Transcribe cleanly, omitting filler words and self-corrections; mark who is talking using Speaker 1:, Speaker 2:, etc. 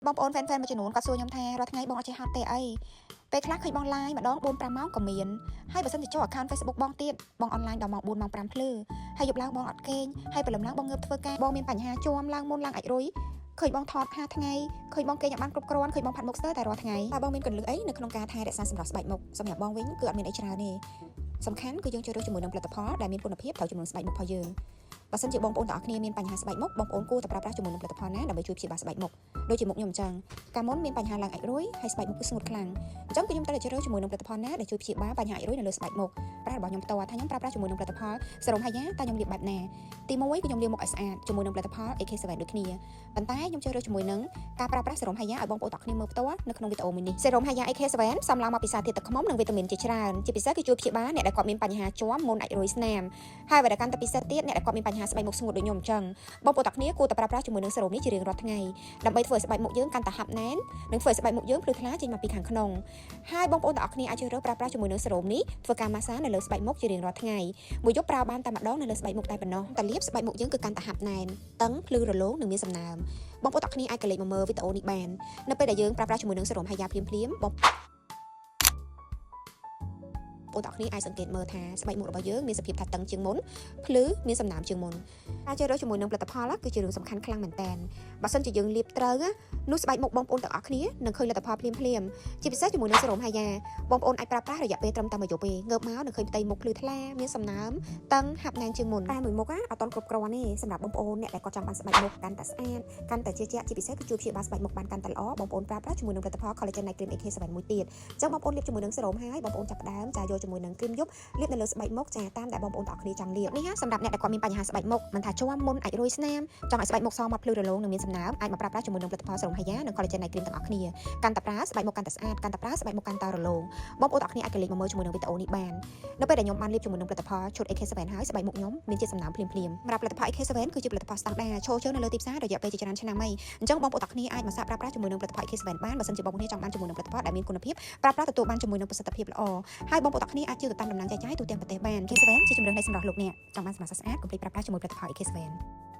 Speaker 1: បងប្អូន fan fan មួយចំនួនគាត់សួរខ្ញុំថារាល់ថ្ងៃបងអត់ចេះហត់ទេអីពេលខ្លះឃើញបង live ម្ដង4 5ម៉ោងក៏មានហើយបើសិនជាចូល account Facebook បងទៀតបង online ដល់ម៉ោង4ម៉ោង5ភ្លឺហើយយប់ឡើងបងអត់គេងហើយព្រលឹមឡើងបងងើបធ្វើការបងមានបញ្ហាជាំឡើងមុនឡើងអាចរុយឃើញបងថត5ថ្ងៃឃើញបងគេងអត់បានគ្រប់គ្រាន់ឃើញបងផាត់មុខស្ទើរតែរាល់ថ្ងៃតើបងមានកលឹះអីនៅក្នុងការថែរក្សាសម្រស់ស្បែកមុខសម្រាប់បងវិញគឺអត់មានអីច្រើនទេសំខាន់គឺយើងជ្រើសរើសជាមួយនឹងផលិតផលដែលមានគុណភាពត្រូវចំនួនស្បែកមុខរបស់យើងបើសិនជាបងប្អូនទាំងអស់គ្នាមានបញ្ហាស្បែកមុខបងប្អូនគួរតែប្រើប្រាស់ជាមួយនឹងផលិតផលណាដើម្បីជួយព្យាបាលស្បែកមុខដូចជាមុខខ្ញុំអញ្ចឹងកាលមុនមានបញ្ហាឡើងអាចរុយហើយស្បែកមុខគឺស្ងួតខ្លាំងអញ្ចឹងគឺខ្ញុំត្រូវតែជ្រើសរើសជាមួយនឹងផលិតផលណាដែលជួយព្យាបាលបញ្ហាអាចរុយនៅលើស្បែកមុខប្រាស់របស់ខ្ញុំផ្ទាល់ថាខ្ញុំប្រើប្រាស់ជាមួយនឹងផលិតផលសេរ៉ូមហាយ៉ាតើខ្ញុំលាបបែបណាទី1គឺខ្ញុំលាបមុខឲ្យស្អាតជាមួយនឹងផលិតផល AK7 ដូចគ្នាប៉ុន្តែខ្ញុំជ្រើសរើសជាមួយនឹងការប្រើប្រាស់សេរ៉ូមហាយ៉ាឲ្យបងប្អូនទាំងគ្នាមើលផ្ទាល់នៅក្នុងវីដេអូមួយនេះសេរ៉ូមហាយ៉ា AK7 ផ្សំឡើងមកពីសារធាតុទឹកឃ្មុំនិងវីតាមីនជាច្រើនជាពិសេសគឺជួយព្យាបាលអ្នកដែលគាត់មានបញ្ហាជាំមុនអាចរុយស្នាមហើយបើដែលកាន់តែពិសេសទៀតអ្នកដែលគាត់មានបញ្ហាស្បែកមុខស្ងួតដូចខ្ញុំអញ្ចឹងបងប្អូនទាំងគ្នាគួរតែប្រើប្រាស់ជាមួយនឹងសេរ៉ូមនេះជារៀងរាល់ថ្ងៃដើម្បីធ្វើឲ្យស្បែកមុខយើងកាន់តែហាប់ណែននិងធ្វើឲ្យស្បែកមុខយើងភ្លឺថ្លាចេញមកពីខាងក្នុងហើយបងប្អូនទាំងអស់គ្នាអាចជ្រើសរើសប្រើប្រាស់ជាមួយនឹងសេរ៉ូមនេះធ្វើការម៉ាស្សានៅលើស្បែកមុខជារៀងរាល់ថ្ងៃមួយយប់ប្រើបានតែម្ដងនៅលើស្បែកមុខតែប៉ុណ្ណោះតែលាបស្បែកមុខយើងគឺកាន់តែហាប់ណែនតឹងភ្លឺរលោងនិងមានសំណើមបងប្អូនទាំងអស់គ្នាអាចកលេចមកមើលវីដេអូនេះបាននៅពេលដែលយើងប្រើប្រាស់ជាមួយនឹងសេរ៉ូមហាយ៉ាភ្លាមភ្លាមបងប្អូនទាំងអស់គ្នាអាចសង្កេតមើលថាស្បែកមុខរបស់យើងមានសភាពថាតឹងជាងមុនភ្លឺមានសំណើមជាងមុនការជ្រើសរើសជាមួយនឹងផលិតផលគឺជារឿងសំខាន់ខ្លាំងមែនតើបើសិនជាយើងលាបត្រូវនោះស្បែកមុខបងប្អូនទាំងអស់គ្នានឹងឃើញលទ្ធផលភ្លាមភ្លាមជាពិសេសជាមួយនឹងសេរ៉ូមហាយ៉ាបងប្អូនអាចប្រើប្រាស់រយៈពេលត្រឹមតែមួយយប់ទេងើបមកនឹងឃើញផ្ទៃមុខភ្លឺថ្លាមានសំណើមតឹងហាប់ណែនជាងមុនតែមួយមុខអត់ទាន់គ្រប់គ្រាន់ទេសម្រាប់បងប្អូនអ្នកដែលគាត់ចង់បានស្បែកមុខកាន់តែស្អាតកាន់តែជឿជាក់ជាពិសេសគឺជួយព្យាបាលស្បែកមុខបានកាន់តែល្អបងប្អូនប្រើប្រាស់ជាមួយនឹងផលិតផល Collagen Night Cream AK7 មួយទៀតអញ្ចឹងបងប្អូនលាបជាមួយនឹងសេរ៉ូមហើយបងប្អូនចាប់ផ្ដើមចាយកជាមួយនឹងគ្រីមយប់លាបនៅលើស្បែកមុខចាតាមដែលបងប្អូនទាំងអស់គ្នាចង់លាបនេះសម្រាប់អ្នកដែលគាត់មានបញ្ហាស្បែកមុខមិនថាជាំមុនអាចរុយស្នាមចង់ឲ្យស្បែកមុខសម៉ត់ភ្លឺរលោងនិងមានសំណើមអាចមកប្រើប្រាស់ជាមួយនឹងផលិតផលសេរ៉ូមហាយ៉ានិង Collagen Night Cream ទាំងអស់គ្នាកាន់តែប្រើស្បែកមុខកាន់តែស្អាតកាន់តែប្រើស្បែកមុខកាន់តែរលោងបងប្អូនទាំងអស់គ្នាអាចកលេចមកមើលជាមួយនឹងវីដេអូនេះបាននៅពេលដែលខ្ញុំបានលាបជាមួយនឹងផលិតផលឈុត AK7 ហើយស្បែកមុខខ្ញុំមានជាតិសំណើមភ្លាមភ្លាមសម្រាប់ផលិតផល AK7 គឺជាផលិតផលស្តង់ដារឈរជើងនៅលើទីផ្សាររយៈពេលជាច្រើនឆ្នាំហើយអញ្ចឹងបងប្អូនទាំងគ្នាអាចមកសាកប្រើប្រាស់ជាមួយនឹងផលិតផល AK7 បានបើសិនជាបងប្អូនចង់បានជាមួយនឹងផលិតផលដែលមានគុណភាពប្រើប្រាស់ទទួលបានជាមួយនឹងប្រសិទ្ធភាពល្អហើយបងប្អូនទាំងគ្នាអាចជឿទៅតាមដំណឹងចែកចាយទូទាំងប្រទេសបាន AK7 ជាជម្រើសនៃសម្រាប់លោកអ្នកចង់បានសម្រស់ស្អាតកុំភ្លេចប្រើប្រាស់ជាមួយផលិតផល AK7។